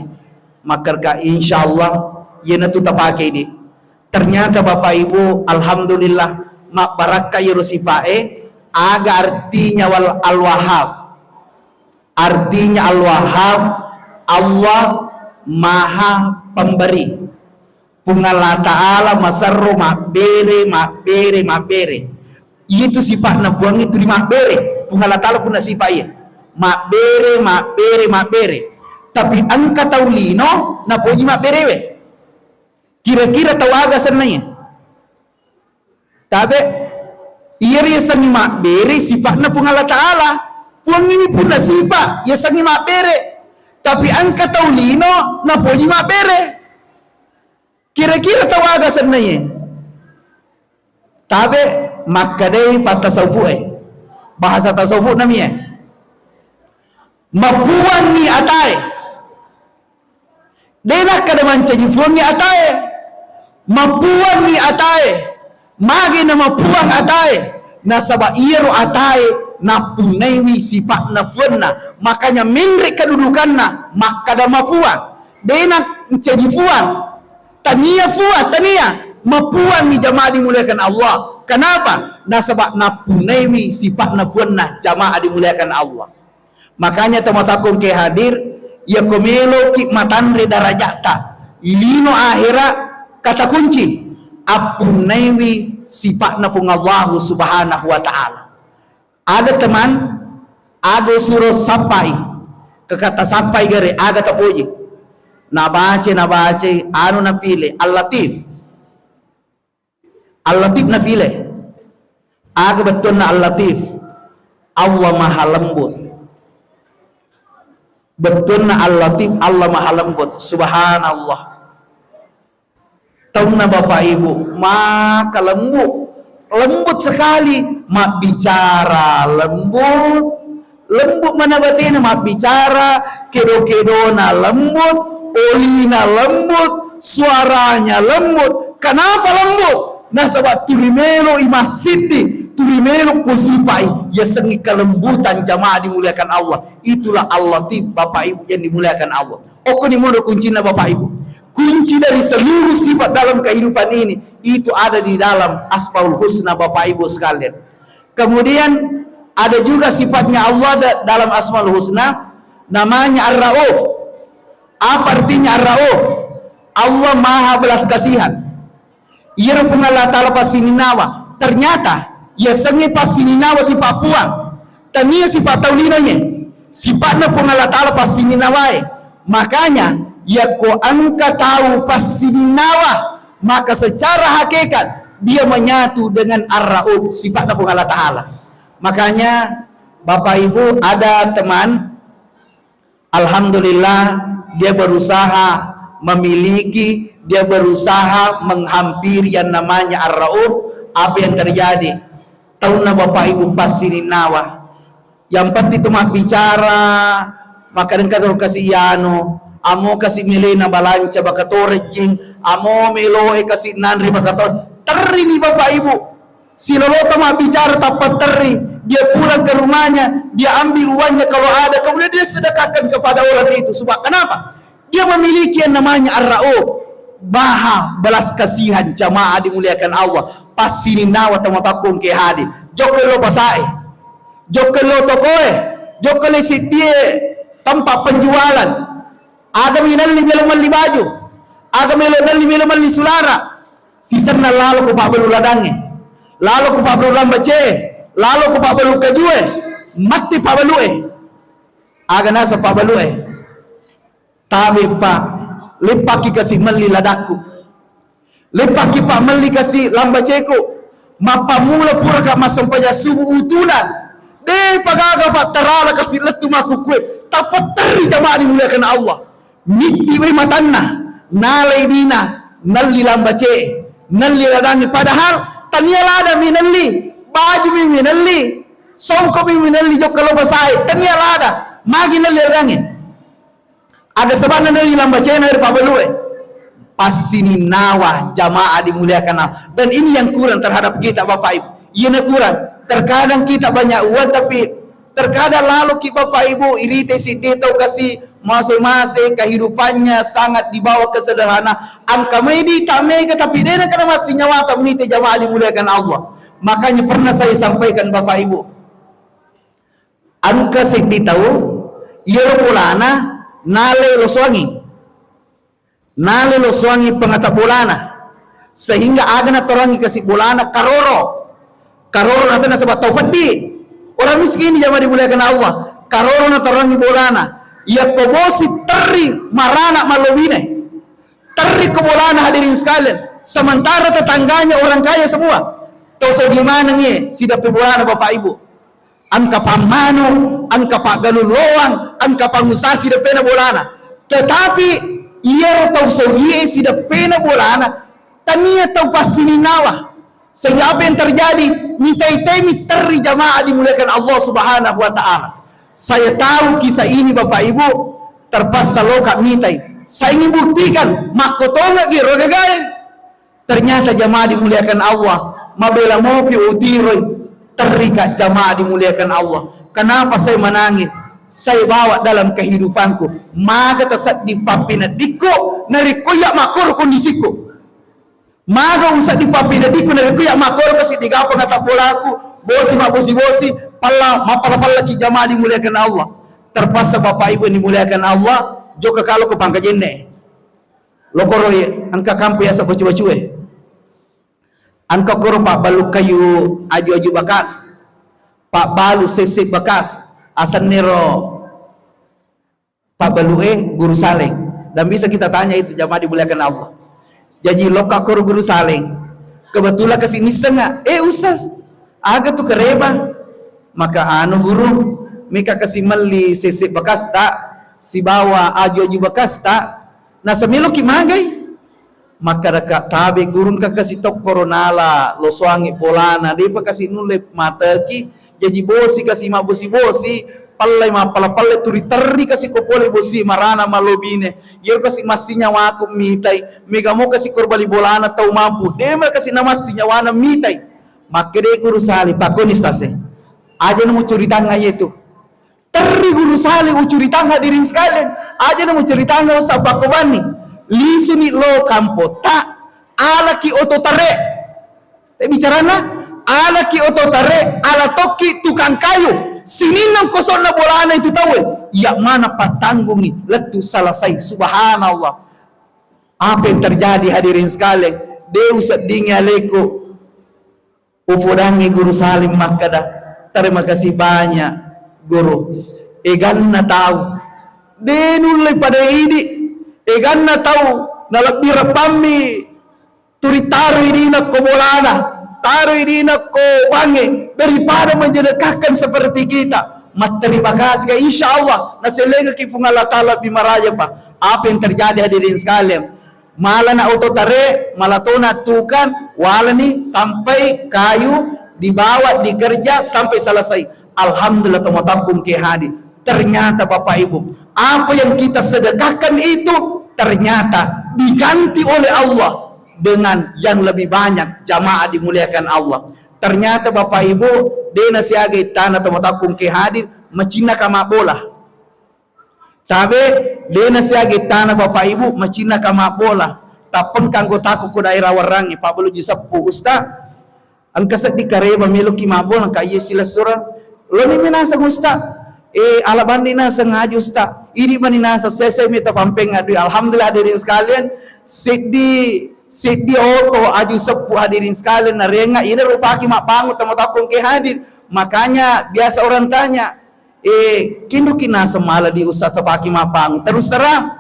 Makkerka, insya Allah, iyanatu tapake di. Ternyata Bapak Ibu, alhamdulillah, mabbarakka iyaro sifae, aga artinya wal-, Al-Wahhab? Artinya Al-Wahhab, Allah Maha Pemberi. Puang Allah Ta'ala maserro mabbere, mabbere, mabbere. Itu sipa'na Puang itu di mabbere. Puang Allah Ta'ala punna sipa' iya. Mabbere, mabbere, mabbere. Tapi engka tau lino napoji mabberewe. Kira-kira tau aga asenna iya? Tabe, iya riasengngi mabbere sipa'na Puang Allah Ta'ala. Puang ini punna sipa', yasengngi mabbere. Tapi engka tau lino napoji mabbere. Kira-kira tau aga asenna iya? Tabe, makkedai pattasawufu'e. Bahasa tasawufu'na mi e. Mapuangngi atae. De' nakkeda mancaji fuangngi atae. Mapuangngi atae. Magi na mapuang atae? Nasaba iyaro atae nappunnaiwi sipa'na fuanna. Makanya menre kedudukanna makkeda mapuang. De' na mancaji fuang. Tania fuang, tania. Mapuangngi jamaah dimuliakan Allah. Kenapa? Nasaba nappunnaiwi sipa'na fuanna jamaah dimuliakan Allah. Makanya tomatoakku engkae hadir, iyako meloki matanre daraja'ta, lino ahera, kata kunci, appunnaiwi sipa'na Puang Allahu Subhanahu wa Ta'ala. Aga teman, aga suro sappai, kekata sappai gare, aga tapoji. Nabace, nabace, anu napile, Al-Latif. Al-Latif nafile. Aga bettuanna Al-Latif? Allah Maha Lembut. Bettuanna Al-Latif, Allah Maha Lembut. Subhanallah. Taunna Bapak Ibu, maka lembut. Lembut sekali. Mabbicara lembut. Lembut mana batena mabbicara, kedo-kedona lembut, olina lembut, suaranya lembut. Kenapa lembut? Nasaba turi melo i massiddi, turi melo posipai, yasengngi kelembutan jamaah dimuliakan Allah. Itulah Al-Latif, Bapak Ibu yang dimuliakan Allah. Okko ni modo kuncinna Bapak Ibu. Kunci dari seluruh sifat dalam kehidupan ini, itu ada di dalam Asmaul Husna Bapak Ibu sekalian. Kemudian ada juga sifatnya Allah da-, dalam Asmaul Husna, namanya Ar-Rauf. Apa artinya Ar-Rauf? Allah Maha Belas Kasihan. Iyaro Puang Allah Ta'ala passininnawa. Ternyata, yasengnge passininnawa sipa' Puang. Tania sipa' tau lino ye. Sipa'na Puang Allah Ta'ala passininnawae. Makanya, yakko engka tau passininnawa, maka secara hakikat dia menyatu dengan Ar-Rauf, sipa'na Puang Allah Ta'ala. Makanya, Bapak Ibu, ada teman, alhamdulillah, dia berusaha memiliki, dia berusaha menghampiri yang namanya Ar-Rauf. Apa yang terjadi? Taunna Bapak Ibu passininnawa. Yang penting tu mabbicara, maka engka to kasi anu, amo kasi melena balanca baka to rejjing, amo meloe kasi nanre baka to. Terrini Bapak Ibu. Silolota mabbicara tappa terri, dia pulang ke rumahnya, dia ambil uangnya kalau ada, kemudian dia sedekahkan kepada orang itu. Sebab kenapa? Dia memiliki yang namanya Ar-Rauf, maha belas kasihan, jamaah dimuliakan Allah. Passininnawa tau matakko engke hadir. Jokka lo pasae. Jokka lo tokoe. Jokka le siddie tempat penjualan. Aga mi nelli melo melli baju. Aga melo nelli melo melli sulara. Sisenna lalo ku pabbalu ladangnge. Lalo ku pabbalu lambace. Lalo ku pabbalu kajue. Matti pabbalue. Aga nasa pabbalue. Tabe pa, leppaki kasi melli ladakku. Leppaki pa melli kasi lambaceku. Mappammula puraka massempajang subuh utuna. De pagaga pa tarala kasi lettu makkukue. Tappa terri jamaah dimuliakan Allah. Mitti we matanna. Nalai dina. Nelli lambace. Nelli ladangi. Padahal tania lada mi nelli. Baju mi mi nelli. Songko mi mi nelli jokka lo basae. Tania lada. Magi nelli ladangi. Aga sebabna dari lambacena dari pabbalue. Passininnawa jamaah dimuliakan Allah. Dan ini yang kurang terhadap kita Bapak Ibu. Iyana kurang. Terkadang kita banyak uang tapi terkadang lalo ki Bapak Ibu irite siddi tau kasi mase-mase kehidupannya sangat dibawa kesederhana. Angka medi tak mega tapi dena kena masih nyawa tak mite jamaah dimuliakan Allah. Makanya pernah saya sampaikan Bapak Ibu. Engka seddi tau, iyaro bolana nalai losoangi. Nalai losoangi pengata bolana. Sehingga aga natorangi kasi bolana karoro. Karoro nata nasaba tau peddi. Orang miskin ini jamaah dimuliakan Allah, karoro nataroangngi bolana. Yakko bosi terri marana mallobine. Terri ko bolana hadirin sekalian. Sementara tetangganya orang kaya semua. Tau sogi maneng ye, sidappe bolana Bapak Ibu. Engka pammanu, engka paggalung loang, engka pangusaha sidappena bolana. Tetapi iyaro tau sogie sidappena bolana, tania tau passininnawa. Sehingga apa yang terjadi? Mitai-tai mi terri jamaah dimuliakan Allah Subhanahu wa Ta'ala. Saya tahu kisah ini, Bapak Ibu, terpaksa loka mitai. Saya ingin buktikan, makkotongeng gi rogagae. Ternyata jamaah dimuliakan Allah, mabela mopi utiroi, terrika jamaah dimuliakan Allah. Kenapa saya menangis? Saya bawa dalam kehidupanku. Maga tasedding pappineddikku, narekko iya makkoro kondisiku. Maga usedding pappineddikku, narekko iya makkoro kasi digapang ata bolaku, bosi mabbosi-bosi, palla, mappala-pallaki jamaah dimuliakan Allah. Terpaksa Bapak Ibu yang dimuliakan Allah, jokka kalo ko Pangkajenne. Lokoro ye, engka kampo yaseng bacu-bacue. Engka koro pabbalu kayu aju-aju bakas, pabbalu sesse bakas, asennero pabbalue Guru Saleng. Dan bisa kita tanya itu jamaah dimuliakan Allah. Jaji lokka koro Guru Saleng. Kebetulan kasi nissengnga, eh Ustaz, aga tu kareba? Maka anu Guru, meka kasi melli sesse bakas ta, sibawa aju-aju bakas ta, Nasemeloki magai? Makkedaka, tabe Guru, engka kasi tokkoro nala losoangngi bolana, depa kasi nulle mateki, jaji bosi kasi mabbosi-bosi, pallai mappala-pallai turi terri kasi ko pole bosi marana mallobine. Iyaro kasi massinyawaku mitai, mega mo kasi koro bali bolana tau mampu, dema kasi namassinyawana mitai. Makkede Guru Sali, pakkoni stase. Aja namucuritangnga yetu. Terri Guru Sale ucuritang hadirin sekalian, aja na mucuritangnga usappakobanni. Lisuni lo kampotta, alaki oto tare. Te bicarana, alaki oto tare, ala tokki tukang kayu. Sininna kosonna bolana itu tauwe. Iya mana pattanggungi lettu salasai. Subhanallah. Apa yang terjadi hadirin sekalian? De useddingi aleku. Upodangngi Guru Salim makkeda, "Terima kasih banyak, Guru." Eganna tau, de nulle pada idi, eganna tau, nalebbi rebbammi turi taro idina ko bolana, taro idina ko bangnge, daripada mensedekahkan seperti kita. Matterima kasih, insya Allah, nasellengeki Puang Allah Ta'ala lebih maraja, Pak. Apa yang terjadi, hadirin sekalian? Malana oto tare, malatona tukang, walani sampai kayu dibawa dikerja sampai selesai. Alhamdulillah, tomatoakku engke hadir. Ternyata Bapak Ibu, apa yang kita sedekahkan itu ternyata diganti oleh Allah dengan yang lebih banyak. Jamaah dimuliakan Allah. Ternyata Bapak Ibu, de nasiaga ittana tomatoakku engke hadir, macinnaka mabbola. Tabe, de nasiaga ittana Bapak Ibu, macinnaka mabbola. Tappengka anggotaku ko daerah Warrangi, pabbalu ji seppu, Ustaz. Engka seddi kareba meloki mabbola, engka iye silessureng. Loni mi naseng, Ustaz. Eh, ala bandi naseng aju, Ustaz. Idi mani naseng, sese mi tapampeng adu. Alhamdulillah, hadirin sekalian, seddi, seddi oto aju seppu, hadirin sekalian, narenga ina rupaki mabbangun tomatoakku engke hadir. Makanya biasa orang tanya, Eh, kinroki naseng mala di Ustaz sapaki mapang. Terus terang,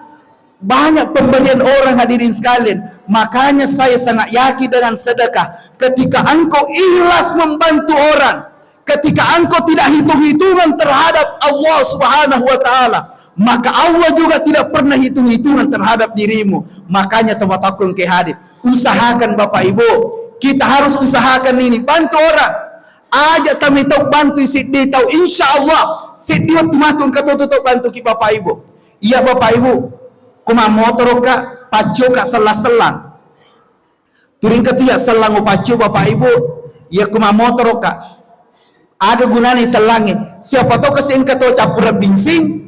banyak pemberian orang, hadirin sekalian. Makanya saya sangat yakin dengan sedekah. Ketika engkau ikhlas membantu orang, ketika engkau tidak hitung-hitungan terhadap Allah Subhanahu wa Ta'ala, maka Allah juga tidak pernah hitung-hitungan terhadap dirimu. Makanya, tomatoakku engke hadir, usahakan Bapak Ibu, kita harus usahakan ini, bantu orang. Aja tamitau bantui seddi tau, insya Allah seddi wettu matu engka to tau bantuki Bapak Ibu. Iya Bapak Ibu, kumammotoroka, paccoka sellang-sellang. Turingka tu iya sellang upaccio Bapak Ibu, iya kumammotoroka. Aga gunana sellangnge? Siapa tau kasi engka to cappureng binsing,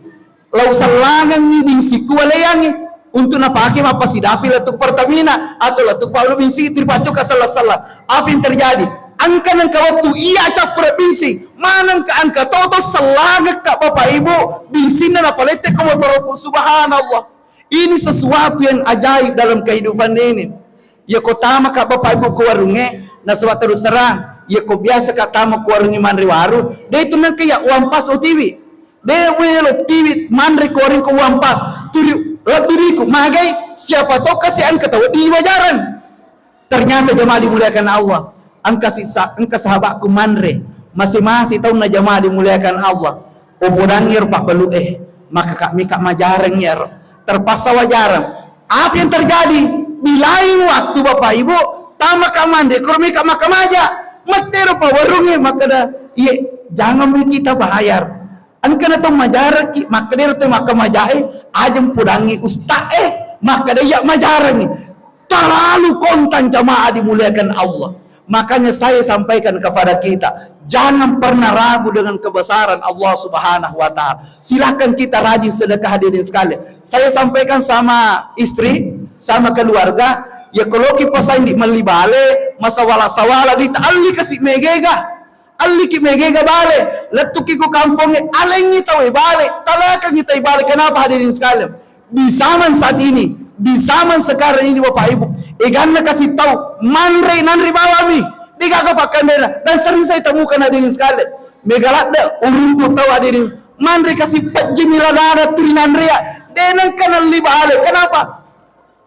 Lau sellangengngi binsingku waleangngi untuk napake mappasidapi lettu Pertamina atau lettu pabbalu binsing tu ripaccoka sellang-sellang. Apa yang terjadi? Engka nengka wettu iya cappureng binsing, manengka engka toto sellangekka Bapak Ibu, binsinna napalette ko motoroku. Subhanallah. Ini sesuatu yang ajaib dalam kehidupan ini. Iya ko tamaka Bapak Ibu ko warungnge, nasaba terus terang, Iya ko biasa ka tama ko warung manre warung, de tu nengka iya uang pas otiwi. De welo tiwi manre ko warung ko uang pas. Turi lebbi riku magai, siapa tahu kasi engka tau di wajaran. Ternyata jamaah dimuliakan Allah, engka sisa, engka sahabatku manre, masing-masing taunna jamaah dimuliakan Allah. Upodangi ro pabbalu e, maka ka mika majareng iyaro. Terpaksa wajareng. Apa yang terjadi? Di lain waktu Bapak Ibu, tama ka manre, kuro mika maka maja. Mettero pawarunge, makkeda, "Iye, jangan kita bayar." Engkana to majaraki, makkeda ro to maka majae, "Aja mpodangi ustaz e, makkeda iya majarengi." Terlalu kontan jamaah dimuliakan Allah. Makanya saya sampaikan kepada kita, jangan pernah ragu dengan kebesaran Allah Subhanahu wa Ta'ala. Silahkan kita rajin sedekah, hadirin sekalian. Saya sampaikan sama istri, sama keluarga, ya kalau kita pasang di meli bale, masawala-sawala di alli kasi megega. Alliki megega bale, lettuki ku kampongnge, alengngi tauwe bale, talakengngi tauwe bale. Kenapa, hadirin sekalian? Di zaman saat ini, di zaman sekarang ini, Bapak Ibu, eganna kasi tau manre nanre bawami, degaga pakkanrena, dan sering saya temukan, hadirin sekalian. Mega ladde uruntu tau, hadirin, manre kasi pejjimi lagana turi nanrea, de nengka nelli bale. Kenapa?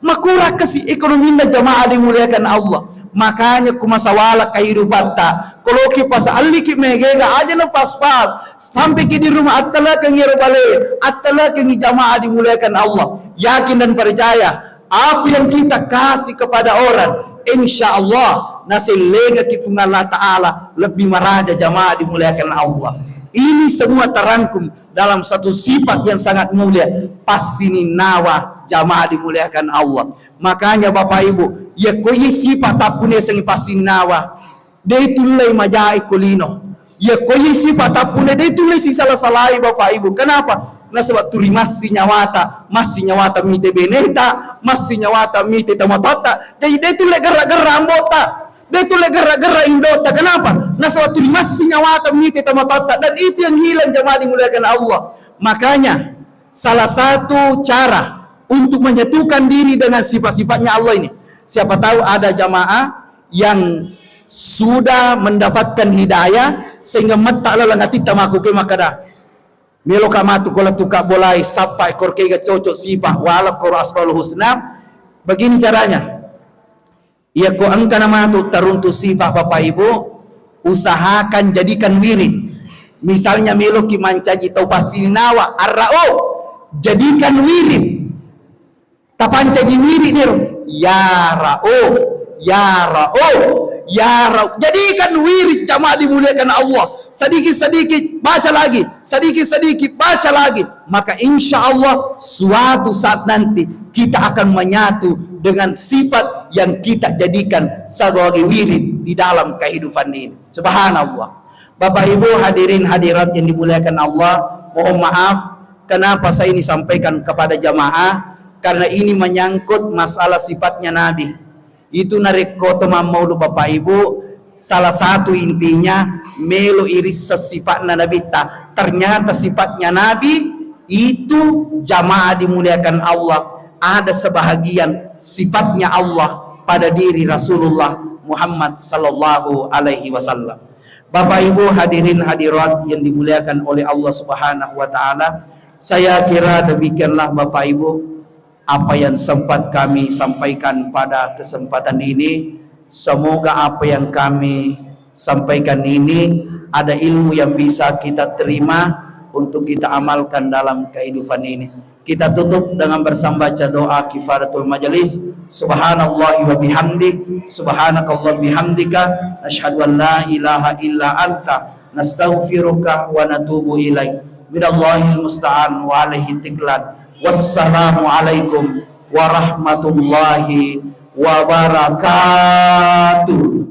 Makurang kasi ekonominna, jamaah dimuliakan Allah. Makanya ku masawala kehidupatta, koloki pas alliki megega aja na pas-pas, sampai ki di rumah attalakengi ro bale, attalakengi, jamaah dimuliakan Allah. Yakin dan percaya, apa yang kita kasih kepada orang, insya Allah nasellengaki Puang Allah Ta'ala lebih maraja, jamaah dimuliakan Allah. Ini semua terangkum dalam satu sifat yang sangat mulia, passininnawa, jamaah dimuliakan Allah. Makanya Bapak Ibu, yakko iye sifat tappune sengi passininnawa, de tullei majai ko lino. Yakko iye sifat tappune de tullei sisala-salai Bapak Ibu. Kenapa? Nasaba turi massi nyawata, massi nyawata mite beneta, massi nyawata mite tomatoatta. Jadi de tulle gerra-gerra ambota. De tulle gerra-gerra indota. Kenapa? Nasaba tuli massi nyawata mite tomatoatta, dan itu yang hilang, jamaah dimuliakan Allah. Makanya salah satu cara untuk menyatukan diri dengan sifat-sifatnya Allah ini. Siapa tahu ada jamaah yang sudah mendapatkan hidayah sehingga metta laleng atitta makkuke makkeda, "Meloka matu ko lettuka bolai, sappa ekor kega cocok sifat, walakko ro Asmaul Husna." Begini caranya. Iyako engkana matu taruntu sifat Bapak Ibu, usahakan jadikan wirid. Misalnya meloki mancaji tau passininnawa, Ar-Rauf, jadikan wirid. Tapancaji wirid diro. Ya Rauf, ya Rauf, ya Rauf. Jadikan wirid, jamaah dimuliakan Allah. Sedikit-sedikit baca lagi, sedikit-sedikit baca lagi. Maka insya Allah suatu saat nanti kita akan menyatu dengan sifat yang kita jadikan sebagai wirid di dalam kehidupan ini. Subhanallah. Bapak Ibu hadirin hadirat yang dimuliakan Allah, mohon maaf kenapa saya ini sampaikan kepada jamaah, karena ini menyangkut masalah sifatnya Nabi. Itu narekko to mammaulu Bapak Ibu, salah satu intinya melo irissa sifatna Nabitta. Ternyata sifatnya Nabi itu, jamaah dimuliakan Allah, ada sebahagian sifatnya Allah pada diri Rasulullah Muhammad sallallahu alaihi wasallam. Bapak Ibu hadirin hadirat yang dimuliakan oleh Allah Subhanahu wa Ta'ala, saya kira demikianlah Bapak Ibu apa yang sempat kami sampaikan pada kesempatan ini. Semoga apa yang kami sampaikan ini ada ilmu yang bisa kita terima untuk kita amalkan dalam kehidupan ini. Kita tutup dengan bersambaca doa kifaratul majelis. Subhanallahi wa bihamdi, subhanakallah bihamdika, nashhadu an la ilaha illa anta, nastaghfiruka wa natubu ilaik. Minallahil musta'an wa alaihi tiklan. Wassalamualaikum warahmatullahi wabarakatuh.